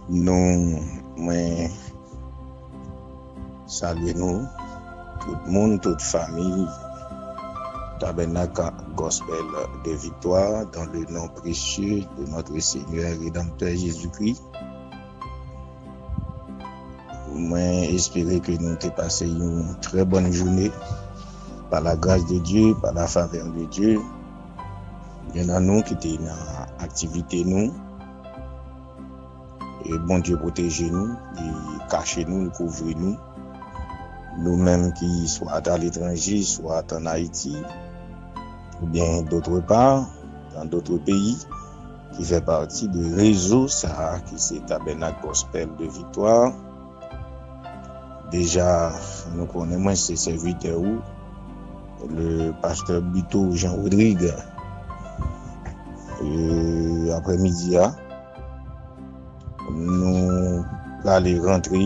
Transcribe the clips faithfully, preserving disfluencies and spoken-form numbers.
Nou, mwen salye nou, tout moun, tout fanmi Tabènak Gospel de Viktwa, dans le nom précieux de notre Seigneur et Rédempteur Jésus-Christ. Mwen espere ke nou te pase yon trè bòn jounen pa la gras de Dye, pa la favè de Dye. Gen nan nou ki te nan aktivite nou, e Bondye pwoteje nou, li kache nou, li kouvri nou. Nou menm ki swat aletranje, swat ann Ayiti, oubyen dòtre pa, dans d'autres pays, ki fè pati de rezo sa a ki se Tabènak Gospel de Viktwa. Deja, nou konnen mwen se sèvitè ou, le pastè Buteau Jean Rodrigue. E, aprèmidi a, nou prale rantre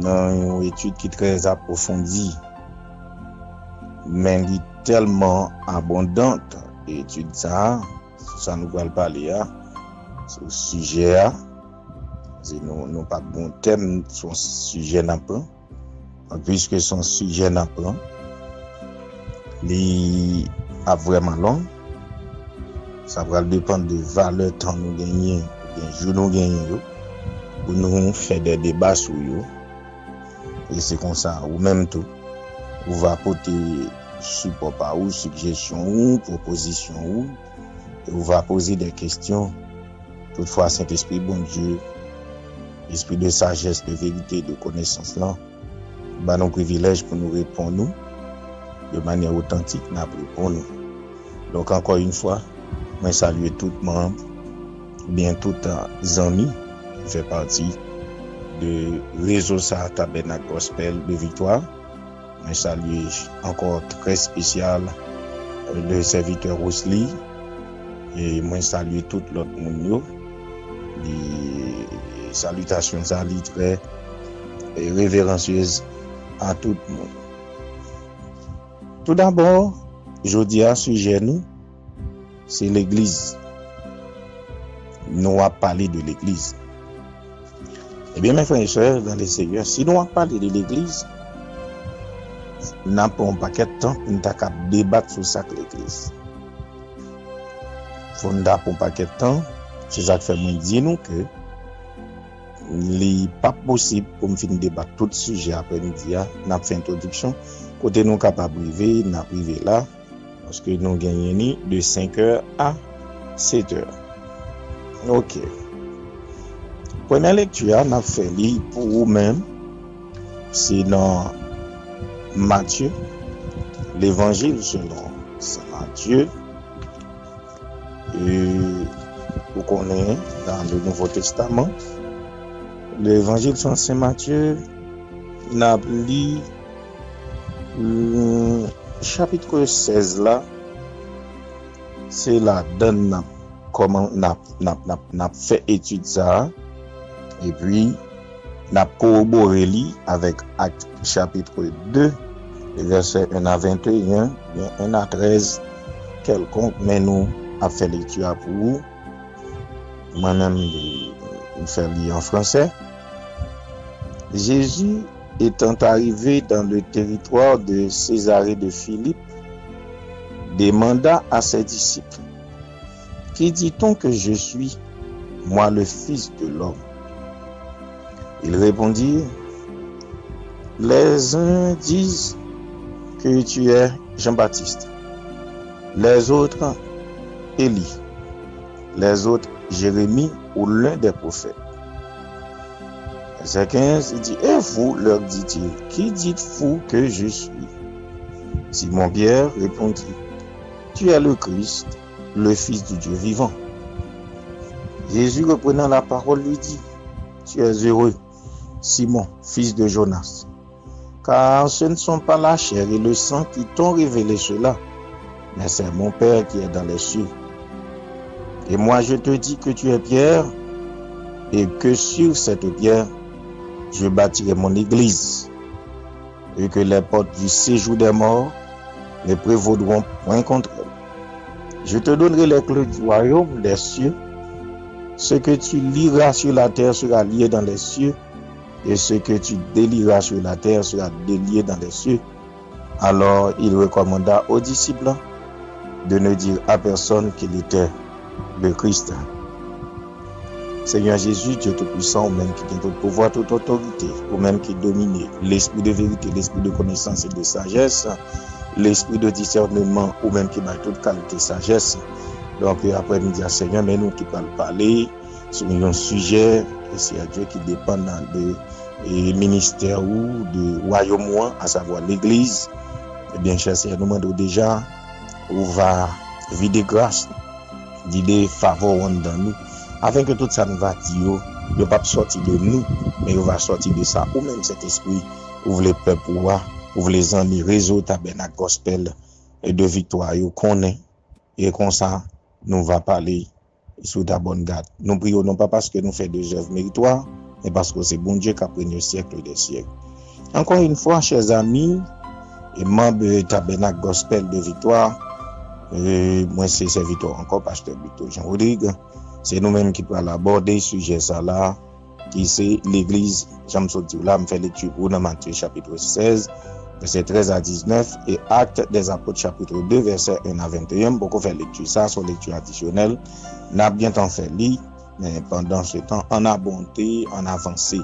nan yon etid ki trè apwofondi, men li tèlman abondan, etid sa a, sou sa nou pral pale a, sou sijè a. Se nou, nou p ap gen yon tèm, se yon sijè n ap pran. Piske se yon sijè n ap pran, li ap vrèman long. Sa pral depann de valè tan nou genyen, oubyen jou nou genyen yo, pou nou fè de deba sou yo. E se konsa, ou menm tou, ou va pote sipò pa ou, sigjesyon ou, pwopozisyon ou, e ou va poze de kesyon. Toutfwa, Sentespri Bondye, Espri de sajès, de verite, de konesans lan, ba nou privilèj pou nou reponn ou de manyè otantik, n ap reponn ou. Donk, ankò yon fwa, mwen salye tout manm, oubyen tout, ah, zanmi ki fè pati de rezo sa a, Tabènak Gospel de Viktwa. Mwen salye ankò trè espesyal, euh, le sèvitè Rosely. E mwen salye tout lòt moun yo. Li, salitasyon sa, li trè, eh, reveransyez a tout moun. Toudabò, jodi a, sijè nou, se legliz. Nou ap pale de legliz. Ebyen, mes frères et sœurs dans le Seigneur, si nou ap pale de legliz, n ap pran yon pakèt tan pou n ta kab debat sou sa k legliz. Fò n ta pran yon pakèt tan, se sa k fè mwen di nou ke li p ap posib pou m fin debat tout sijè aprèmidi a, n ap fè entwodiksyon. Kote nou kapab rive, n ap rive la. Paske nou genyen li de senk è a sèt è. Ok. Premyè lekti a, n ap fè li pou ou menm. Se nan Matye, Levanjil selon Sen Matye. E ou konnen, nan le Nouvo Testaman, Levanjil selon Sen Matye, n ap li Hmm, chapit sèz la, se ladan n ap kòman, n ap, n ap, n ap, n ap fè etid sa a, epi n ap kowobore li avèk Ak chapit de, vèsè en a venteyen, oubyen en a trèz, kèlkonk, men nou ap fè lekti a pou ou. Mwen menm, m fè li an fransè. Jésus, étant arrivé dans le territoire de Césarée de Philippe, demanda à ses disciples, qui dit-on que je suis, moi, le Fils de l'homme ? Ils répondirent, les uns disent que tu es Jean-Baptiste, les autres, Élie, les autres, Jérémie ou l'un des prophètes. Verset quinze, il dit, et vous, leur dit-il, qui dites-vous que je suis ? Simon-Pierre répondit, tu es le Christ, le Fils du Dieu vivant. Jésus, reprenant la parole, lui dit, tu es heureux, Simon, fils de Jonas, car ce ne sont pas la chair et le sang qui t'ont révélé cela, mais c'est mon Père qui est dans les cieux. Et moi je te dis que tu es Pierre, et que sur cette pierre, je bâtirai mon église, et que les portes du séjour des morts ne prévaudront point contre elle. Je te donnerai les clés du royaume des cieux, Ce que tu lieras sur la terre sera lié dans les cieux, et ce que tu délieras sur la terre sera délié dans les cieux. Alors il recommanda aux disciples de ne dire à personne qu'il était le Christ. Senyè Jezi, Dye Toupisan, ou menm ki gen tout pouvwa, tout otorite, ou menm ki domine, lespri de verite, lespri de konesans e de sajès, lespri de disèneman, ou menm ki bay tout kalite sajès. Donk, aprè midi a, Senyè, men nou ki pral pale sou yon sijè, Senyè Dye, ki depann de e, ministè ou, de wayòm ou an, asavwa legliz, ebyen, chè Senyè, nou mande w deja, ou va vide gras, vide favè w anndan nou, afenke tout sa nou va di yo, yo p ap sòti de nou, men yo va sòti de sa ou menm, Sentespri, ou vle pèp ou a, ou vle zanmi rezo Tabènak Gospel e de Viktwa yo konnen, e konsa, nou va pale sou ta bòn gad. Nou priye w non pa paske nou fè de zèv meritwa, men paske w se Bondye k ap renye syèk dè syèk. Encore une fois, chers amis, e manm Tabènak Gospel de Viktwa, e mwen se sèvitè w ankò, pastè Victor Jean Rodrigue. Se nou menm ki pral abòde sijè sa la, ki se legliz, jan m sot di w la, m fè lekti pou w nan Matye chapit sèz, vèsè trèz a diznèf, e Actes des Apôtres chapit de, vèsè en a venteyen, m poko fè lekti sa, se yon lekti adisyonèl, n ap gentan fè li, men pandan se tan, ann abonde, ann avanse.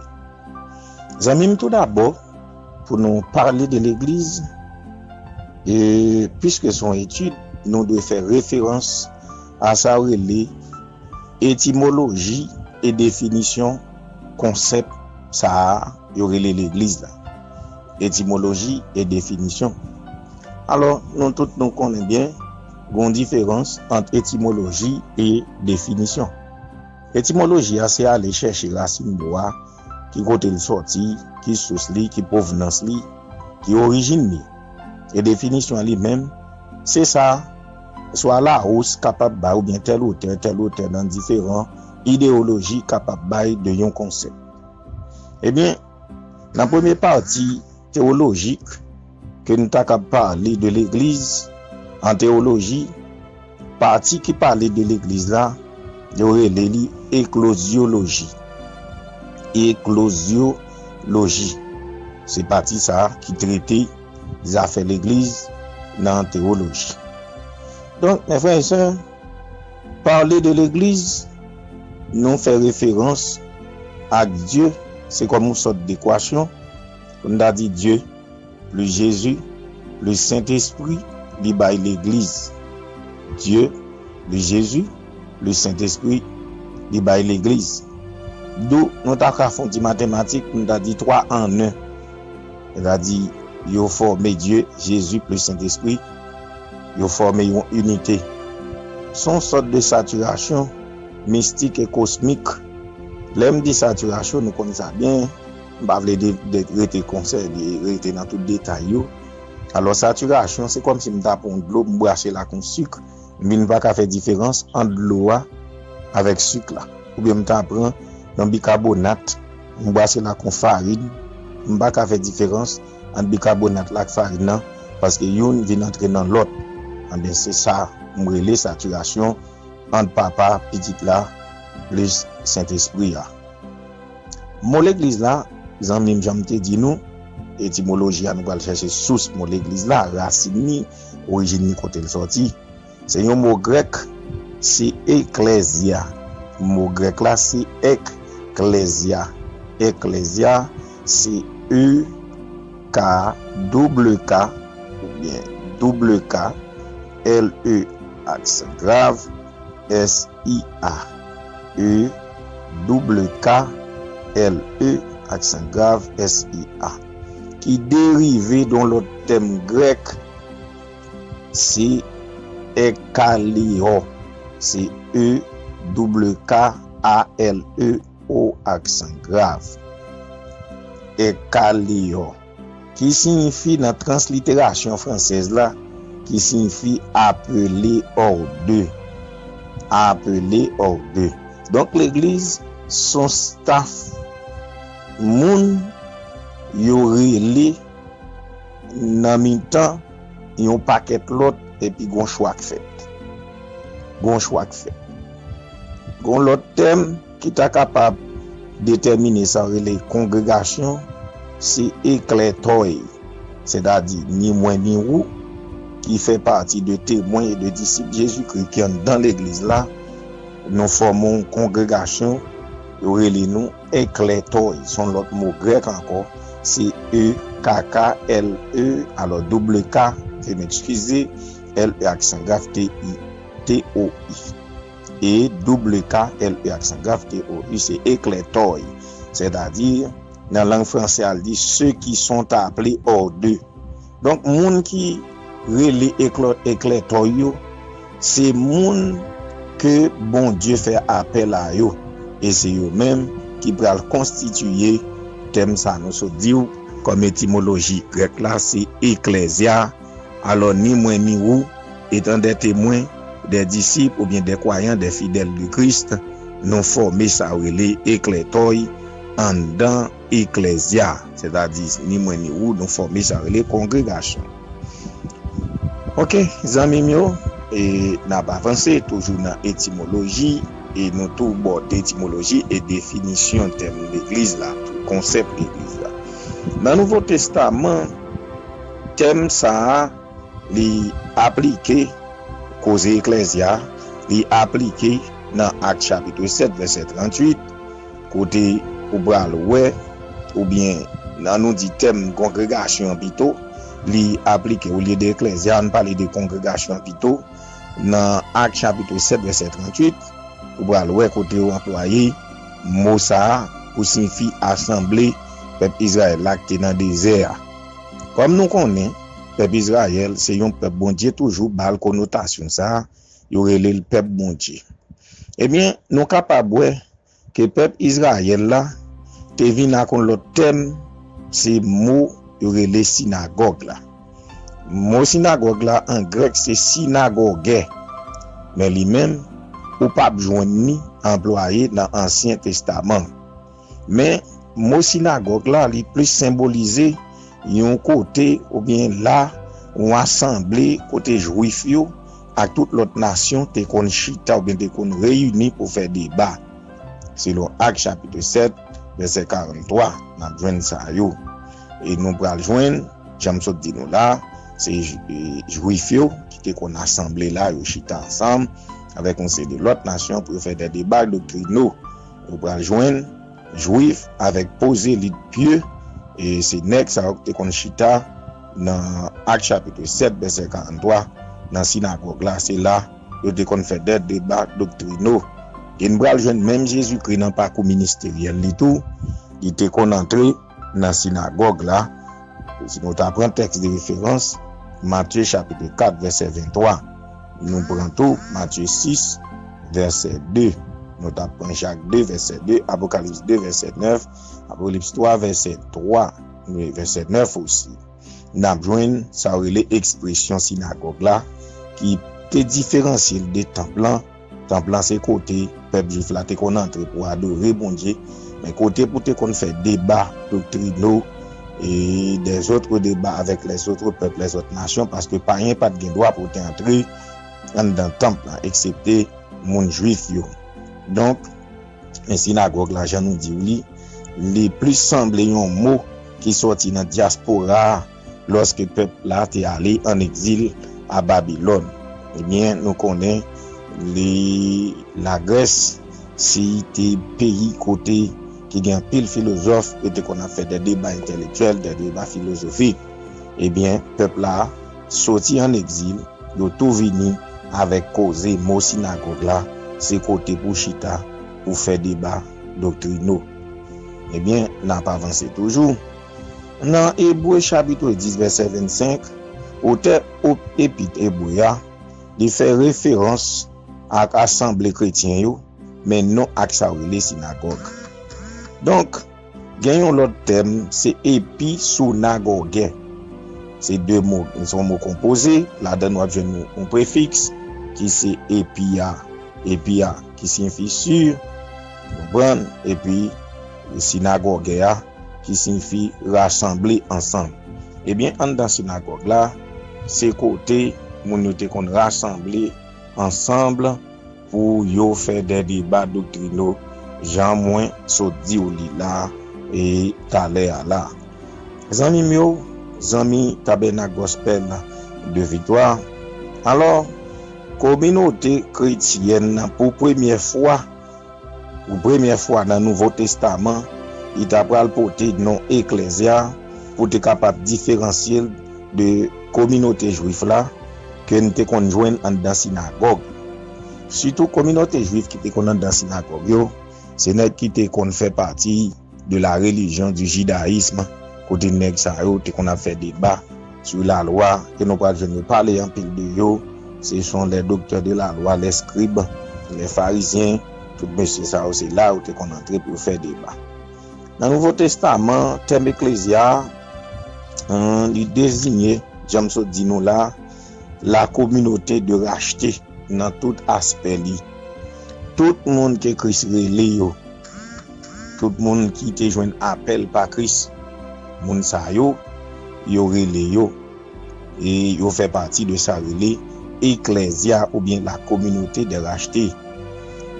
Zanmi m, toudabò, pou nou pale de legliz, e piske se yon etid, nou dwe fè referans a sa yo rele etimoloji e definisyon konsèp sa a yo rele legliz la. Etimoloji e definisyon. Alò, nou tout nou konnen byen, gen yon diferans ant etimoloji e definisyon. Etimoloji a se ale chèche rasin mo a, ki kote l sòti, ki sous li, ki pwovnans li, ki orijin li. E definisyon an li menm, se sa swa Larousse kapab bay oubyen tèl otè, tèl otè nan diferan ideyoloji kapab bay de yon konsèp. Ebyen, nan premye pati tewolojik ke n ta kab pale de legliz an tewoloji, pati ki pale de legliz la, yo rele li eklozyoloji. Eklozyoloji. Se pati sa a ki trete zafè legliz nan tewoloji. Donk, mes frères et sœurs, pale de legliz, nou fè referans ak Dye, se kòm yon sòt dekwasyon, pou n ta di Dye, plis Jezi, plis Sentespri, li bay legliz. Dye, plis Jezi, plis Sentespri, li bay legliz. Dou nou ta ka fè yon ti matematik, nou ta di twa an en. Sètadi, yo fòme Dye, Jezi plis Sentespri, yo fòme yon inite. Se yon sòt de satirasyon mistik e kosmik. Lè m di satirasyon, nou konn sa byen, m pa vle de, de, rete konsè, de, rete nan tout detay yo. Alò, satirasyon, se kòmsi m ta pran yon dlo, m brase l ak yon sik, m vin pa ka fè diferans ant dlo a avèk sik la. Oubyen m ta pran yon bikabonat, m brase l ak yon farin, m pa ka fè diferans ant bikabonat la ak farin nan, paske youn vin antre nan lòt. Anben, se sa m rele satirasyon ant Papa, Pitit la, plis Sentespri a. Mo legliz la, zanmi m, jan m te di nou, etimoloji a, nou pral chèche sous mo legliz la, rasin li, orijin li, kote l sòti. Se yon mo grèk, se eklezia. Mo grèk la, se eklezia. Eklezia, se E K, double K, oubyen double K, L E, aksan grav, S I A. E, double K, L E, aksan grav, S I A. Ki derive de yon lòt tèm grèk, se ekaleò. Se E, double K, A L E, O, aksan grav. Ekaleò. Ki siyifi nan transliterasyon fransèz la, ki siyifi appeler hors d'eux. Appeler hors d'eux. Donk, legliz se yon staf moun yo rele nan mitan yon pakèt lòt, epi gon chwa k fèt. Gon chwa k fèt. Gon lòt tèm ki ta kapab detèmine sa yo rele kongregasyon, se eklètòy, sètadi ni mwen ni ou, ki fè pati de temwen e de disip Jezikri ki anndan legliz la, nou fòme yon kongregasyon, yo rele nou eklètòy, se yon lòt mo grèk ankò, se E K K L E, alò double K, veuillez m'excuser, L E aksan grav T I, T O I. E double K L E aksan grav T O I, se eklètòy. Sètadi, nan lang franse a, l di ceux qui sont appelés hors d'eux. Donk, moun ki rele eklè- eklètòy yo, se moun ke Bondye fè apèl a yo. E se yo menm ki pral konstitiye tèm sa nou sot di w kòm etimoloji grèk la, se eklèzya. Alò, ni mwen ni ou, étant des témoins, des disciples oubyen des croyants, des fidèles de Christ, nou fòme sa yo rele eklètòy anndan eklèzya, sètadi ni mwen ni ou, nou fòme sa yo rele kongregasyon. Ok, zanmi m yo, e n ap avanse toujou nan etimoloji, e nou tou bò de etimoloji e definisyon tèm legliz la, tou konsèp legliz la. Nan Nouvo Testaman, tèm sa a, li aplike, koze eklèzya, li aplike nan Ak chapit sèt, vèsè tranntuit, kote ou pral wè, oubyen nan nou di tèm kongregasyon an pito, li aplike, olye de eklèzya, ann pale de kongregasyon an pito, nan Ak chapit sèt, vèsè tranntuit, ou pral wè kote yo anplwaye mo sa a pou siyifi asanble pèp Izrayèl la ki te nan dezè a. Kòm nou konnen, pèp Izrayèl se yon pèp Bondye toujou ba l konotasyon sa a, yo rele l pèp Bondye. Ebyen, nou kapab wè ke pèp Izrayèl la te vin ak yon lòt tèm, se mo yo rele sinagòg la. Mo sinagòg la an grèk se sinagogè, men li menm, ou p ap jwenn li anplwaye nan Ansyen Testaman. Men, mo sinagòg la, li plis senbolize yon kote oubyen la, yon asanble kote Jwif yo ak tout lòt nasyon te konn chita oubyen te konn reyini pou fè deba. Selon Ak chapit sèt, vèsè karanntwa, n ap jwenn sa yo. E nou pral jwenn, jan m sot di nou la, se J- e, Jwif yo ki te konn asanble la, yo chita ansanm avèk yon seri de lòt nasyon pou yo fè de deba doktrinal. Ou pral jwenn Jwif avèk pwozelit pye, e se nèg sa yo ki te konn chita nan Ak chapit sèt, vèsè karanntwa, nan sinagòg la, se la yo te konn fè de deba doktrinal. E n pral jwenn menm Jezikri nan pakou ministeryèl li tou, li te konn antre nan sinagòg la. Si nou ta pran tèks de referans, Matye chapit kat, vèsè venntwa. Nou pran tou Matye sis, vèsè de. Nou ta pran Jak de, vèsè de, Apokalips de, vèsè nèf, Apokalips twa, vèsè twa, wi, vèsè nèf osi. N ap jwenn sa yo rele ekspresyon sinagòg la, ki te diferansye l de tanp lan. Tanp lan se kote pèp jwif la te konn antre pou adore Bondye, men kote pou te konn fè deba doktrinal e dèzòt deba avèk lèzòt pèp, lèzòt nasyon, paske payen pa t gen dwa pou te antre anndan tanp lan, eksepte moun jwif yo. Donk, men sinagòg la, jan nou di w li, li plis sanble yon mo ki sòti nan dyaspora a, lòske pèp la te ale ann egzil a Babilòn. Ebyen, nou konnen li, Lagrès, se te peyi kote ki gen anpil filozòf, yo te konn ap fè de deba entèlektyèl, de deba filozofik. Ebyen, pèp la soti ann egzil, yo tou vini avèk koze mo sinagòg la, se kote pou chita, pou fè deba doktrinal. Ebyen, n ap avanse toujou. Nan Ebre chapit dis, vèsè vennsenk, otè op- epit Ebre a, li fè referans ak asanble kretyen yo, men non ak sa yo rele sinagòg. Donk, gen yon lòt tèm, se episonagògè. Se de mo, se yon mo konpoze, ladan nou ap jwenn yon, yon prefiks ki se epi a, epi a ki siyifi sur, konprann, epi sinagògè a ki siyifi rasanble ansanm. Ebyen, anndan sinagòg la, se kote moun yo te konn rasanble ansanm pou yo fè de deba doktrin yo, jan mwen sot di w li la, e talè a la. Zanmi m yo, zanmi Tabènak Gospel de Viktwa, alò, kominote kretyèn nan pou premyè fwa, pou premyè fwa nan Nouvo Testaman, li ta pral pote non eklezya pou te kapab diferansye l de kominote jwif la ke n te konn jwenn anndan sinagòg. Sitou kominote jwif ki te konn anndan sinagòg yo, se nèg ki te konn fè pati de la religion du judaïsme, kote nèg sa yo te konn ap fè deba sou lalwa, ke nou pral jwenn yo pale anpil de yo. Ce sont les docteurs de la loi, les scribes, les pharisiens, tout mesye sa yo, se la yo te konn antre pou yo fè deba. Nan Nouvo Testaman, tèm eklezya a, li deziye, jan m sot di nou la, la communauté de racheté nan tout aspè li. Tout moun ke Kris rele yo, tout moun ki te jwenn apèl pa Kris, moun sa yo, yo rele yo, e yo fè pati de sa rele eklezya oubyen la communauté des rachetés,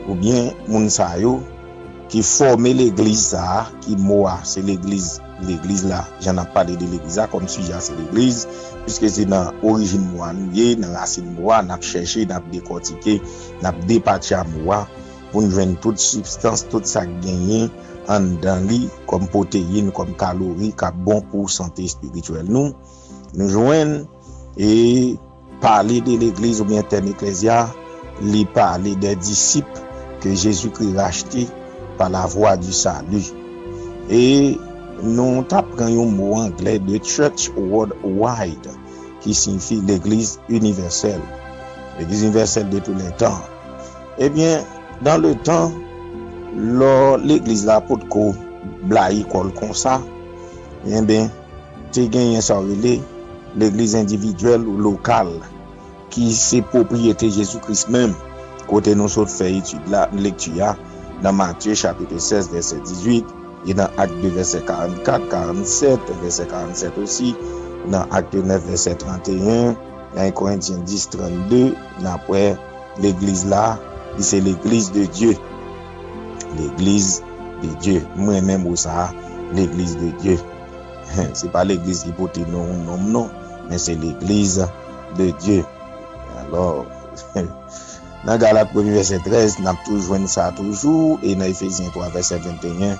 oubyen moun sa yo ki fòme legliz sa a, ki mo a se legliz, legliz la, jan n ap pale de legliz la kòm sijè a se legliz, piske se nan orijin mo a nou ye, nan rasin mo a n ap chèche, n ap dekòtike, n ap depatcha mo a pou n jwenn tout sibstans, tout sa k genyen anndan li kòm pwoteyin, kòm kalori k ap bon pou sante espirityèl nou. Nou jwenn e pale de legliz oubyen tèm eklezya, li pale des disciples que Jésus-Christ racheté par la voie du salut. E nou ta pran yon mo anglè de church worldwide, ki siyifi legliz inivèsèl, legliz inivèsèl de tous les temps. Ebyen, dans le temps, lò legliz la potko blayi kò l konsa, ebyen, te genyen sa yo rele legliz endividyèl ou lokal, ki se pwopriyete Jezi Kris menm, kote nou sot fè etid la, lekti a, nan Matye chapit sèz, vèsè dizuit, e nan Ak de, vèsè karannkat, karannsèt, vèsè karannsèt osi, nan Ak nèf, vèsè tranteyen, nan Korentyen dis, trannde, n ap wè legliz la, li se legliz de Dye. Legliz de Dye. M renmen mo sa a, legliz de Dye. Se pa legliz ki pote non yon nonm non, men se legliz de Dye. Alò, nan Galat premye vèsè trèz, n ap tou jwenn sa toujou, e nan Efezyen twa vèsè venteyen,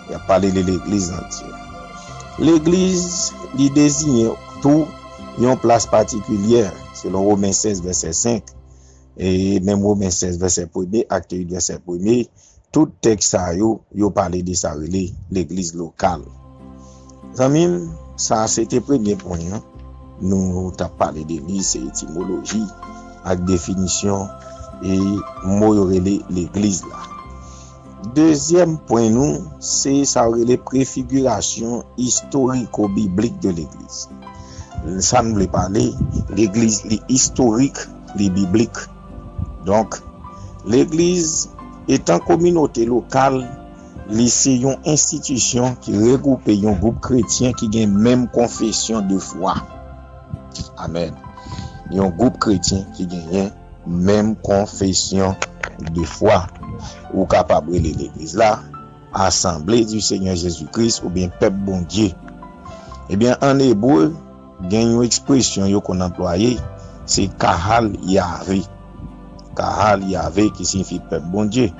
y ap pale de legliz an Dye. Legliz, li deziyen tou yon plas patikilyè, selon Women sèz vèsè senk, e menm Women sèz vèsè premye, Akte uit vèsè premye, tout tèks sa yo, yo pale de sa rele legliz lokal. Zanmi m, sa se te premye pwen an. Nou t ap pale de li, se etimoloji ak definisyon e mo yo rele legliz la. Dezyèm pwen nou, se sa yo rele prefigirasyon istoriko-biblik de legliz. Sa n vle pale, legliz li istorik, li biblik. Donk, legliz, etan kominote lokal, li se yon enstitisyon ki regwoupe yon gwoup kretyen ki gen menm konfesyon de fwa. Amèn. Yon gwoup kretyen ki genyen menm konfesyon de fwa. Ou kapab rele legliz la Assemblée du Seigneur Jésus-Christ oubyen pèp Bondye. Ebyen, an ebre, gen yon ekspresyon yo konn anplwaye, se Kahal Yahvé. Kahal Yahvé ki siyifi pèp Bondye.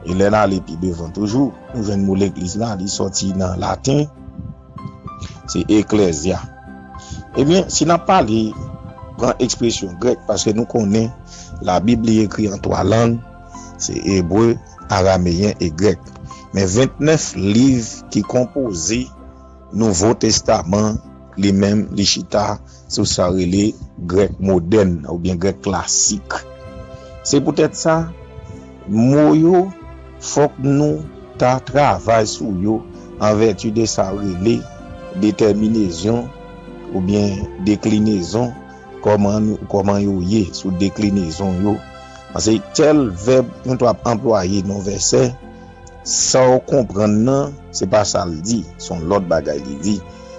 E lè n ale pi devan toujou, nou jwenn mo legliz la, li sòti nan laten, se eklezya. Ebyen, si n ap pale, pran ekspresyon grèk, paske nou konnen Labib li ekri an twa lang, se ebre, arameyen e grèk. Men vennèf liv ki konpoze Nouvo Testaman, li menm, li chita sou sa rele grèk modèn oubyen grèk klasik. Se poutèt sa, mo yo, fòk nou ta travay sou yo an vèti de sa rele detèminezon oubyen deklinezon, kòman nou, kòman yo ye sou deklinezon yo. Paske tèl vèb nou t ap anplwaye nan vèsè, sa w konprann nan, se pa sa l di, se yon lòt bagay li di.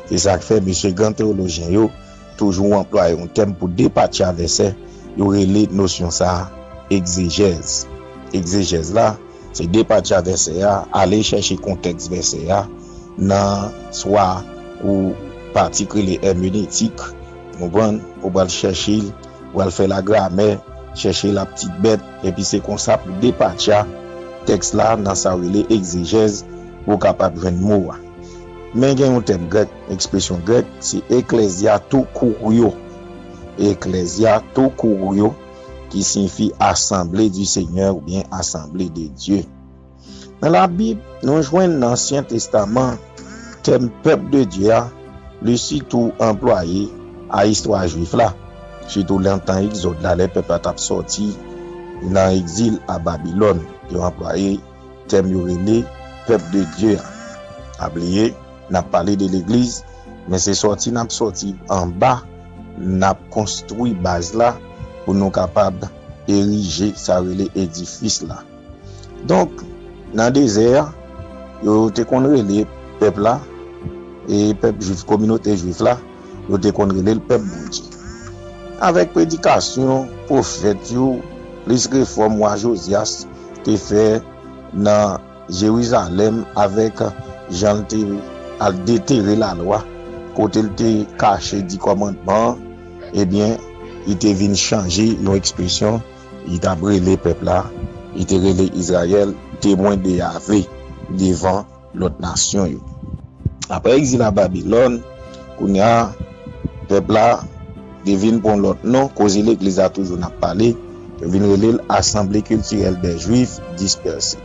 Se sa k fè mesye gran teyolojyen yo toujou anplwaye yon tèm pou depatcha vèsè, yo rele nosyon sa a egzejèz. Egzejèz la, se depatcha vèsè a, ale chèche kontèks vèsè a nan swa ou pati k rele èmenetik, ou konprann, ou pral chèche l, ou pral fè lagramè, chèche laptitbèt, epi se konsa pou depatcha tèks la nan sa yo rele egzejèz pou w kapab jwenn mo a. Men gen yon tèm grèk, ekspresyon grèk, se eklezia tou kouryo. Eklezia tou kouryo, ki siyifi asanble di Senyè oubyen asanble de Dye. Nan Labib, nou jwenn nan Ansyen Testaman, tèm pèp de Dye a, li sitou anplwaye a istwa jwif la, sitou nan tan egzòd la, lè pèp la t ap sòti nan egzil a Babilòn, yo anplwaye tèm yo rele pèp de Dye a. Pa bliye, n ap pale de legliz, men se sòti n ap sòti anba, n ap konstwi baz la pou nou kapab erije sa rele edifis la. Donk, nan dezè a, yo te konn rele pèp la, e pèp jwif, kominote jwif la, yo te konn rele l pèp Bondye. Avèk predikasyon pwofèt yo, plis refòm wa Jozyas te fè nan Jerizalèm, avèk jan l te al detere lalwa, kote l te kache di kòmandman an, ebyen, li te vin chanje yon ekspresyon, li t ap rele pèp la, li te rele Izrayèl, temwen de Yahvé devan lòt nasyon yo. Apre egzil a Babilòn, kounye a, pèp la te vin pran lòt non, koze legliz la toujou n ap pale, yo vin rele l Assemblée Culturelle des Juifs Dispersés.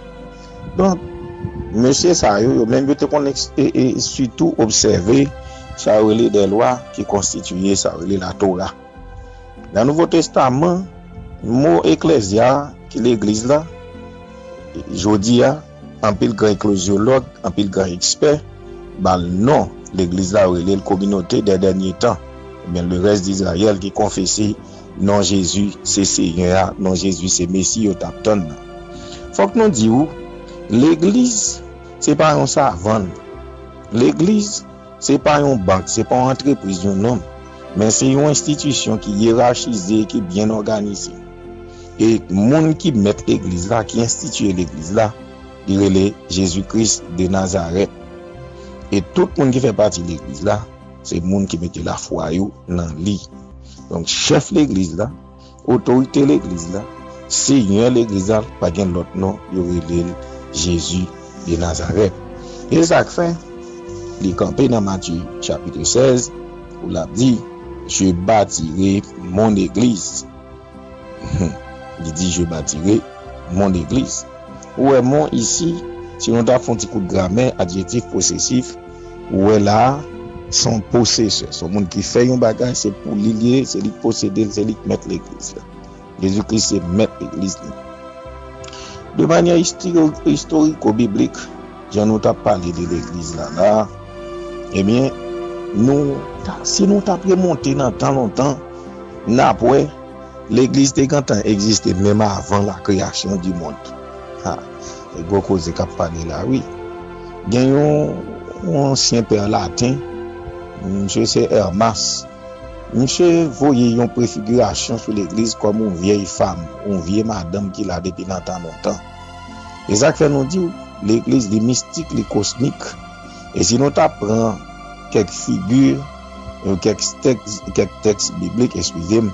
Donk, mesye sa yo, yo menm yo te konn eks- e, e, sitou obsève sa yo rele de lwa ki konstitiye sa yo rele Latora. Nan Nouvo Testaman, mo eklezya a, ki legliz la, jodi a, anpil gran eklezyològ, anpil gran ekspè, ba l non legliz la, yo rele l kominote dè dènye tan, oubyen le reste d'Israël ki konfese non Jezi se Senyè a, non Jezi se Mesi yo t ap tann nan. Fòk nou di w, legliz se pa yon savann. Legliz se pa yon bank, se pa yon antrepriz, yon nonm, men se yon enstitisyon ki yerachize, ki byen òganize. E moun ki mèt legliz la, ki enstitiye legliz la, li rele Jezi Kris de Nazarèt. E tout moun ki fè pati legliz la, se moun ki mete lafwa yo nan li. Donk, chèf legliz la, otorite legliz la, senyè legliz la, pa gen lòt non, yo rele l Jezi de Nazarèt. E sa k fè, li kanpe nan Matye chapit sèz, pou l ap di, Je bâtirai mon église. Li di, Je bâtirai mon église. Ou wè, mon isi, si nou ta fè yon ti kout gramè, adjektif posesif, ou wè la a, se yon posesè, se yon moun ki fè yon bagay, se pou li l ye, se li k posede l, se li k mèt legliz la. Jezi Kris se mèt legliz li. De manyè isto- istoriko-biblik, jan nou t ap pale de legliz la la, ebyen, nou ta, si nou t ap remonte nan tan lontan, n ap wè legliz te gentan egziste menm avan la création du monde. Ha, se gwo koze k ap pale la, wi. Gen yon, yon ansyen pè laten, misye se Hermas. Misye voye yon prefigirasyon sou legliz kòm yon vyèy fanm, yon vye madanm ki la depi nan tan lontan. E sa k fè nou di w, legliz li mistik, li kosmik. E si nou ta pran kèk figi, kèk tèks, kèk tèks biblik, eskize m,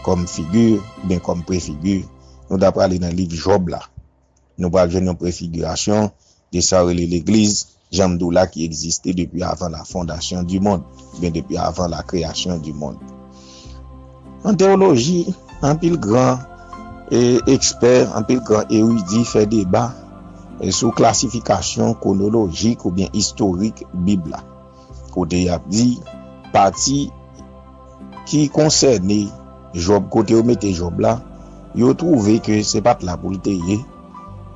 kòm figi, oubyen kòm prefigi, nou ta prale nan liv Jòb la. Nou pral jwenn yon prefigirasyon de sa yo rele legliz, jan m di w la, ki egziste depi avan la fondasyon di mond, oubyen depi avan la kreyasyon di mond. An teyoloji, anpil gran, e, ekspè, anpil gran eridi fè deba, e, sou klasifikasyon kwonolojik oubyen istorik Bib la. Kote y ap di, pati ki konsène Jòb, kote yo mete Jòb la, yo twouve ke se pa t la pou l te ye.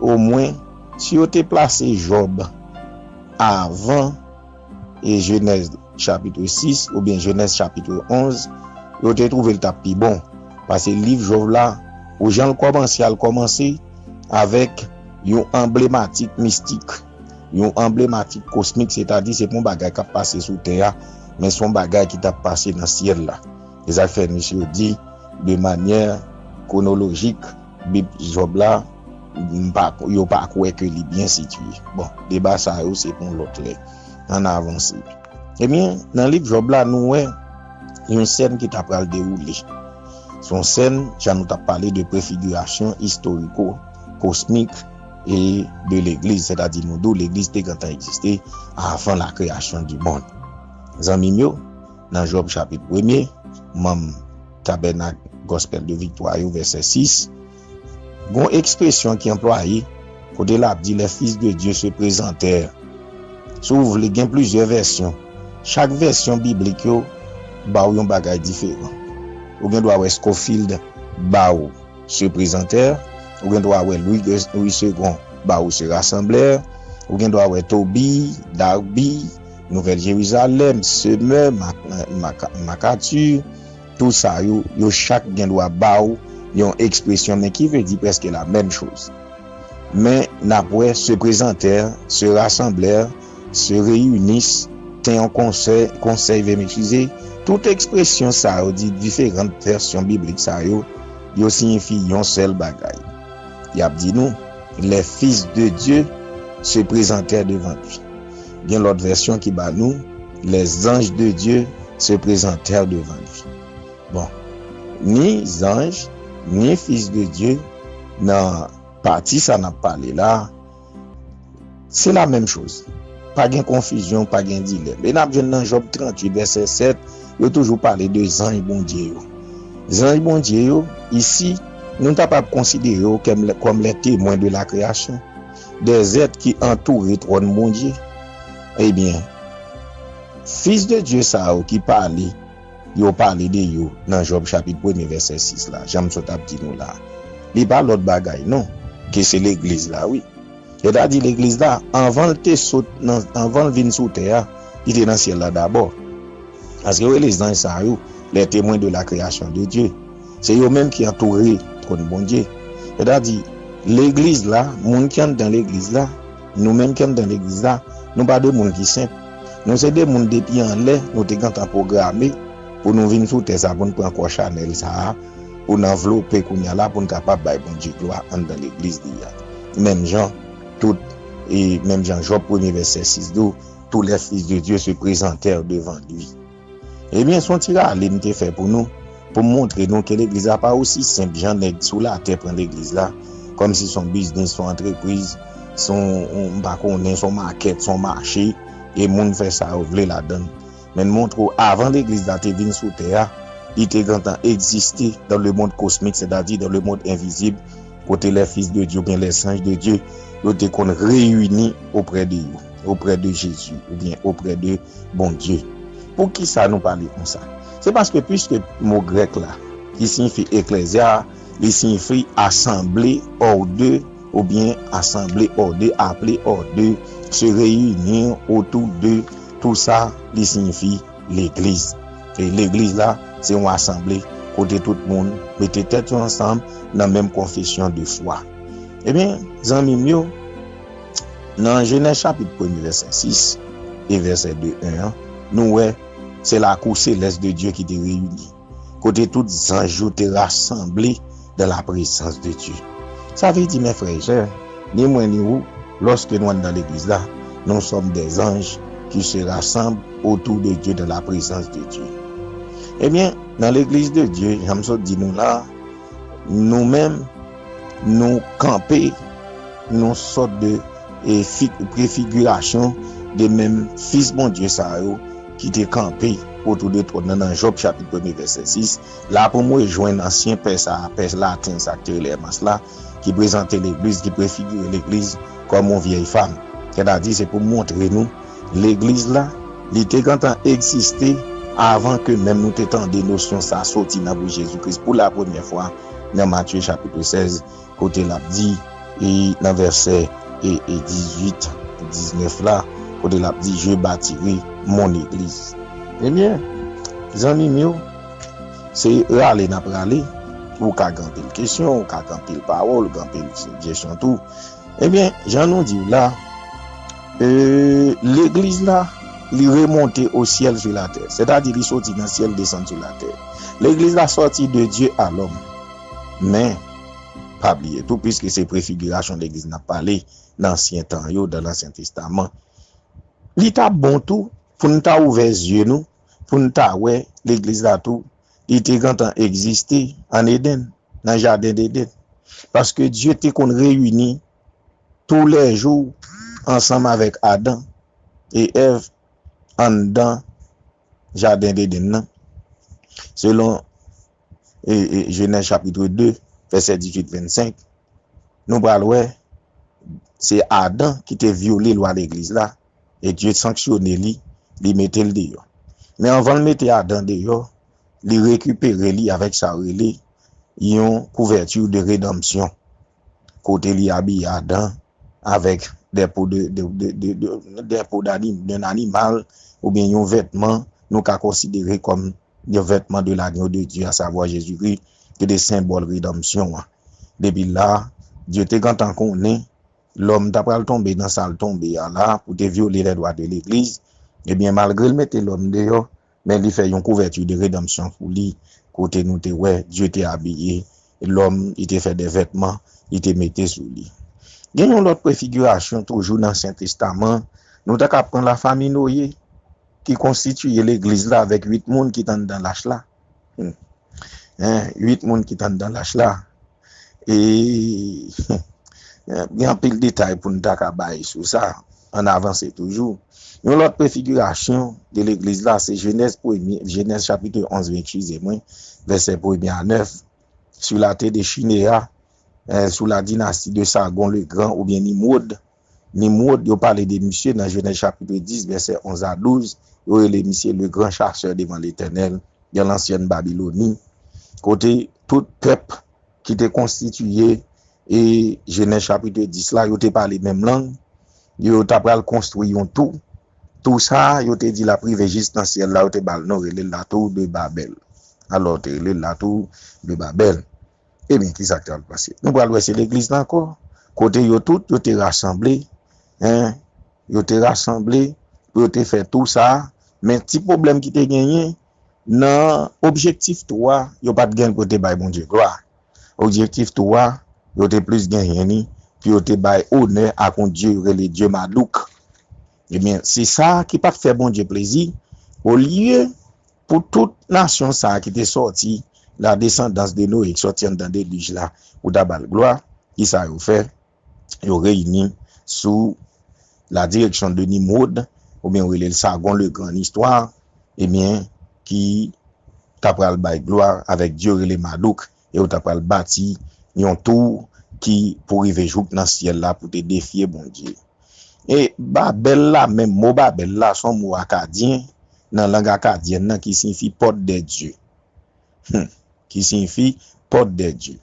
Omwen, si yo te plase Jòb avan e Jenèz chapit sis oubyen Jenèz chapit onz, yo te twouve l t ap pi bon. Paske liv Jòb la, pou jan l kòmanse, al kòmanse avèk yon anblematik mistik, yon anblematik kosmik, sètadi se pa yon bagay k ap pase sou tè a, men se yon bagay ki t ap pase nan syèl la. E sa k fè misye di, de manyè kwonolojik, Bib Jòb la, m pa, yo pa kwè ke li byen sitiye. Bon, deba sa yo se pou yon lòt lè. Ann avanse. Ebyen, nan liv Jòb la, nou wè yon sèn ki ta pral dewoule. Se yon sèn, jan nou t ap pale de prefigirasyon istoriko, kosmik e de legliz, sètadi nou di w legliz te gentan egziste avan la création du monde. Zanmi m yo, nan Jòb chapit premye, manm Tabènak Gospel de Viktwa yo, vèsè sis, gon ekspresyon ki anplwaye kote l ap di les fils de Dieu se présentèrent. Si w vle, gen plizyè vèsyon. Chak vèsyon biblik yo ba w yon bagay diferan. Ou gen dwa wè Scofield ba w se présentèrent, ou gen dwa wè Louis, Louis Segond ba w se rassemblèrent, ou gen dwa wè Tobie, Darby, Nouvèl Jerizalèm, Semeur, Mac-, Mac-, MacArthur, tout sa yo, yo chak gen dwa ba w yon ekspresyon, men ki vle di prèske la menm choz. Men n ap wè se présentèrent, se rassemblèrent, se réunissent, te yon konsèy, konsèy, veuillez m'excuser, tout ekspresyon sa yo di diferan vèsyon biblik sa yo, yo siyifi yon sèl bagay. Y ap di nou, les fils de Dieu se présentèrent devant lui. Gen lòt vèsyon ki ba nou, les anges de Dieu se présentèrent devant lui. Bon, ni zanj, ni fils de Dieu, nan pati sa n ap pale la, se la menm choz. Pa gen konfizyon, pa gen dilèm. E n ap jwenn nan Jòb tranntuit, vèsè sèt, yo toujou pale de zanj Bondye yo. Zanj Bondye yo, isi, nou ta p ap konsidere yo kèm-, kòm les témoins de la création, des êtres ki antoure twòn Bondye. Ebyen, fils de Dieu sa yo ki pale, yo pale de yo nan Jòb chapit premye, vèsè sis la, jan m sot ap di nou la. Li pa lòt bagay non, ke se legliz la, wi. Sètadi legliz la, anvan l te sot nan, anvan l vin sou tè a, li te nan syèl la dabò. Paske yo rele zanj sa yo, les témoins de la création de Dieu. Se yo menm ki antoure twòn Bondye. Sètadi, legliz la, moun ki anndan legliz la, nou menm ki anndan legliz la, nou pa de moun ki senp. Nou se de moun depi anlè, nou te gentan pwograme pou nou vin sou tè sa, pou n pran kò chanèl sa a, pou n anvlope kounye a la, pou n kapab bay Bondye glwa anndan legliz li a. Menm jan, tout, e menm jan Jòb premye vèsè sis di w, tous les fils de Dieu se présentèrent devant lui. Ebyen, se yon ti rale m te fè pou nou, pou m montre nou ke legliz la pa osi senp jan nèg sou latè pran legliz la, kòmsi se yon biznis, se yon antrepriz, se yon, yon, m pa konnen, se yon makèt, se yon mache, e moun fè sa yo vle ladan l. Men n montre w, avan legliz la te vin sou tè a, li te gentan egziste dans le monde cosmique, c'est-à-dire dans le monde invisible, kote les fils de Dieu oubyen les anges de Dieu, yo te konn reyini oprè de yo, oprè de Jezi, oubyen oprè de Bondye. Poukisa nou pale konsa? Se paske, piske mo grèk la, ki siyifi eklezya, li siyifi asanble, òde, oubyen asanble, òde, aple, òde, se réunir autour de, tout sa, li siyifi legliz. E legliz la, se yon asanble kote tout moun mete tèt yo ansanm nan menm konfesyon de fwa. Ebyen, zanmi m yo, nan Jenèz chapit premye, vèsè sis e vèsè de, en an, nou wè se lakou selès de Dye ki te reyini, kote tout zanj yo te rasanble dans la présence de Dieu. Sa vle di, mes frères et sœurs, ni mwen ni ou, lòske nou anndan legliz la, nous sommes des anges qui se rassemblent autour de Dieu dans la présence de Dieu. Ebyen, nan legliz de Dye, jan m sot di nou la, nou menm, nou kanpe, nou sòt de, e, fi-, prefigirasyon de menm fis Bondye sa yo ki te kanpe otou de twòn nan, nan Jòb chapit premye vèsè sis. La pou m rejwenn ansyen pè sa a, pè laten sa ki te rele Èmas la, ki prezante legliz, ki prefigire legliz kòm yon vyèy fanm. Sètadi, se pou montre nou, legliz la, li te gentan egziste avan ke menm nou te tande nosyon sa soti nan bouch Jezi Kris pou la premyè fwa nan Matye chapit sèz, kote l ap di, e nan vèsè, e, e dizuit, diznèf la, kote l ap di, je bâtirai mon église. Ebyen, zanmi m yo, se rale n ap rale. Ou ka gen anpil kesyon, ou ka gen anpil pawòl, gen anpil sijesyon tou. Ebyen, jan nou di w la, e, legliz la, li remonte o syèl sou latè. Sètadi, li soti nan syèl, desann sou latè. Legliz la sòti de Dye a lòm. Men, pa bliye tou, piske se prefigirasyon legliz n ap pale nan ansyen tan yo, dan Lansyen Testaman. Li t ap bon tou pou n ta ouvè zye nou, pou n ta wè legliz la tou, li te gentan egziste ann Edenn, nan jaden Edenn. Paske Dye te konn reyini toulèjou ansanm avèk Adan e Èv anndan jaden Edenn nan. Selon e, e, Jenèz chapit de, vèsè dizuit vennsenk, nou pral wè se Adan ki te vyole lwa legliz la, e Dye sanksyone li, li mete l deyò. Men anvan l mete Adan deyò, li rekipere li avèk sa yo rele yon kouvèti de redanmsyon, kote li abiye Adan avèk de po de, de, de, de, de, de po d'ani-, d'un animal, oubyen yon vètman nou ka konsidere kòm yon vètman de l'agneau de Dieu, à savoir Jésus-Christ, ki te senbòl redanmsyon an. Depi la, Dye te gentan konnen lòm ta pral tonbe nan sa l tonbe a la, pou te vyole les droits de legliz. Ebyen, malgre l mete lòm deyò, men li fè yon kouvèti de redanmsyon pou li, kote nou te wè Dye te abiye lòm, li te fè de vètman, li te mete sou li. Gen yon lòt prefigirasyon toujou nan Ansyen Testaman, nou ta ka pran lafanmi Noye, ki konstitiye legliz la avèk uit moun ki t anndan lach la. Hmm. Hein, uit moun ki t anndan lach la. E gen anpil detay pou n ta ka bay sou sa. Ann avanse toujou. Yon lòt prefigirasyon de legliz la, se Jenèz premye, Jenèz chapit onz, eskize mwen, vèsè premye a nèf, sou la tè de Chinéa, eh, sou la dinasti de Sargon le Grand oubyen Nimwod. Nimwod, yo pale de misye nan Jenèz chapit dis, vèsè onz a douz, yo rele misye le grand chasseur devant l'Éternel, dans l'ancienne Babylonie, kote tout pèp ki te konstitiye e Jenèz chapit dis la, yo te pale menm lang, yo ta pral konstwi yon tou. Tou sa, yo te di l ap rive jis nan syèl la, yo te ba l non, rele l la tour de Babèl. Alò, yo te rele l la tour de Babèl. Ebyen, ki sa k t al pase? Nou pral wè se legliz la ankò, kote yo tout, yo te rasanble, hein, yo te rasanble pou yo te fè tou sa, men ti pwoblèm ki te genyen, nan objektif tou a, yo pa t gen pou yo te bay Bondye glwa. Objektif tou a, yo te plis genyen li pou yo te bay onè ak yon dye yo rele dye Madouk. Ebyen, se sa ki pa t fè Bondye plezi, olye pou tout nasyon sa a ki te sòti, la descendance de Noé, ki sòti anndan delij la, pou ta ba l glwa, ki sa yo fè? Yo reyini sou la direction de Nimwod, oubyen yo rele l Sargon le Grand nan istwa, ebyen, ki ta pral bay glwa avèk dye yo rele Madouk, e yo ta pral bati yon tou ki pou rive jouk nan syèl la pou te defye Bondye. E Babèl la, menm mo Babèl la, se yon mo akadyen, nan lang akadyèn nan, ki siyifi pòt dè dye. Hmm. Ki siyifi pòt dè dye.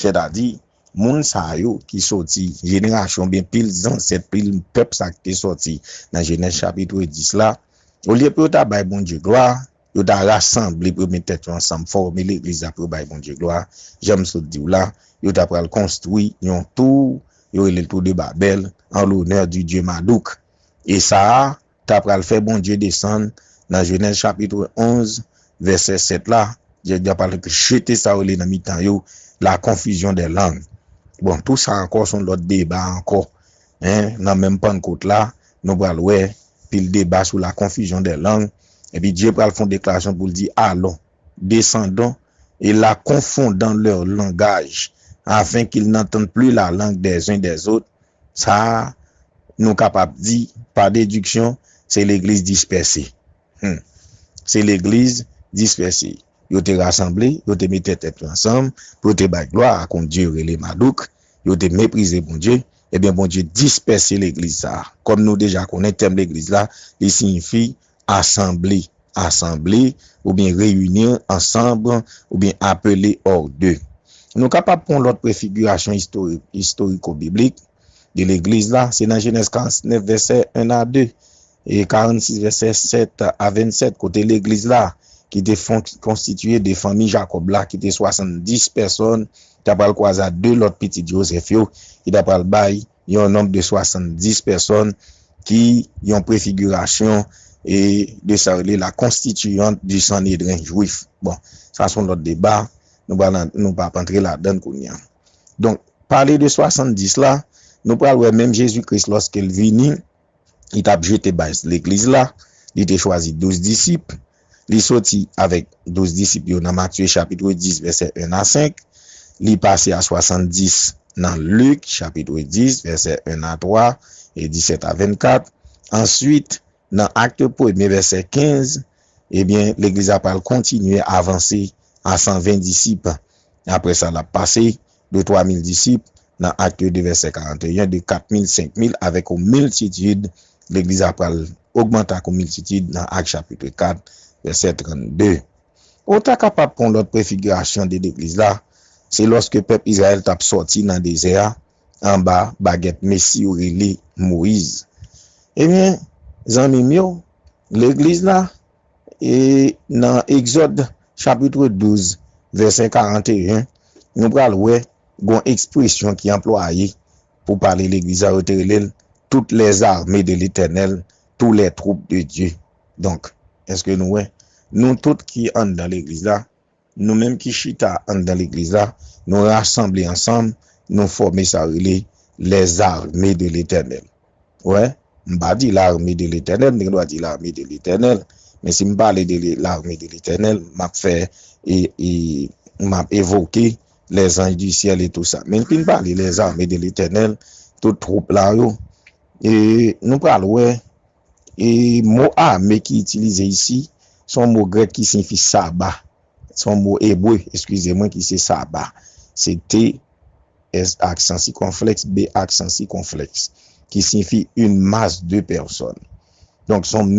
Sètadi, moun sa yo ki sòti, jenerasyon byen pil zansèt, pil pèp sa ki te sòti nan Jenèz chapit dis la, olye pou yo ta bay Bondye glwa, yo ta rasanble pou yo met tèt yo ansanm, fòme legliz la pou yo bay Bondye glwa. Jan m sot di w la, yo ta pral konstwi yon tou, yo rele l tou de Babèl, en l'honneur du dieu Madouk. E sa a, ta pral fè Bondye desann nan Jenèz chapit onz, vèsè sèt la, Dye, Dye pral jete sa yo rele nan mitan yo, la confusion des langues. Bon, tou sa ankò se yon lòt deba ankò. Hein, nan menm Pannkot la, nou pral wè pil deba sou la confusion des langues. Epi Dye pral fè yon deklarasyon pou l di, allons, descendons, et la confondons leur langage, afin qu'ils n'entendent plus la langue des uns des autres. Sa a, nou kapab di, pa dediksyon, se legliz dispèse. Hmm. Se legliz dispèse. Yo te rasanble, yo te mete tèt yo ansanm pou yo te bay glwa ak yon dye yo rele Madouk, yo te meprize Bondye, ebyen Bondye dispèse legliz sa a. Kòm nou deja konnen tèm legliz la, li siyifi asanble, asanble, oubyen réunir ensemble, oubyen appeler hors d'eux. Nou kapab pran lòt prefigirasyon istori-, istoriko-biblik de legliz la, se nan Jenèz karannèf, vèsè en a de, e karannsis, vèsè sèt a vennsèt, kote legliz la, ki te fon-, konstitiye de fanmi Jakòb la, ki te swasanndis pèsòn, ta pral kwaze a de lòt pitit Jozèf yo, ki ta pral bay yon nonb de swasanndis pèsòn ki yon prefigirasyon e de sa yo rele la constituante du Sanhédrin juif. Bon, sa se yon lòt deba, nou pa nan, nou pa ap antre ladan l kounye a. Donk, pale de swasanndis la, nou pral wè menm Jezi Kris, lòske l vini, li t ap jete baz legliz la, li te chwazi douz disip, li soti avèk douz disip yo nan Matye chapit dis, vèsè en a senk, li pase a swasanndis nan Lik chapit dis, vèsè en a twa e disèt a vennkat. Answit, nan Akte premye, vèsè kenz, ebyen, legliz la pral kontinye avanse a san ven disip. Apre sa, l ap pase de twa mil disip nan Akte de, vèsè karanteyen, de kat mil, senk mil, avèk yon miltitid. Legliz la pral ogmante ak yon miltitid nan Ak chapit kat, vèsè trannde. Ou ta kapab pran yon lòt prefigirasyon de legliz la, se lòske pèp Izrayèl t ap sòti nan dezè a, anba bagèt Mesi yo rele Moyiz. Ebyen, zanmi m yo, legliz la, e nan Egzòd chapit douz, vèsè karanteyen, nou pral wè gon ekspresyon ki anplwaye pou pale legliz la, yo te rele l toutes les armées de l'Éternel, tous les troupes de Dieu. Donk, èske nou wè? Nou tout ki anndan legliz la, nou menm ki chita anndan legliz la, nou rasanble ansanm, nou fòme sa yo rele les armées de l'Éternel. Wè, m pa di l'armée de l'Éternel, m te gen dwa di l'armée de l'Éternel. Men si m pale de l'armée de l'Éternel, m ap fè, e, e, m ap evoke les anges du ciel e tou sa. Men fin pale les armées de l'Éternel, tout twoup la yo, e nou pral wè, e mo ame ki itilize isi, se yon mo grèk ki siyifi saba. Se yon mo ebre, eskize mwen, ki se saba. Se T, S aksan sikonflèks, B aksan sikonflèks, ki siyifi une masse de personnes. Donk, se yon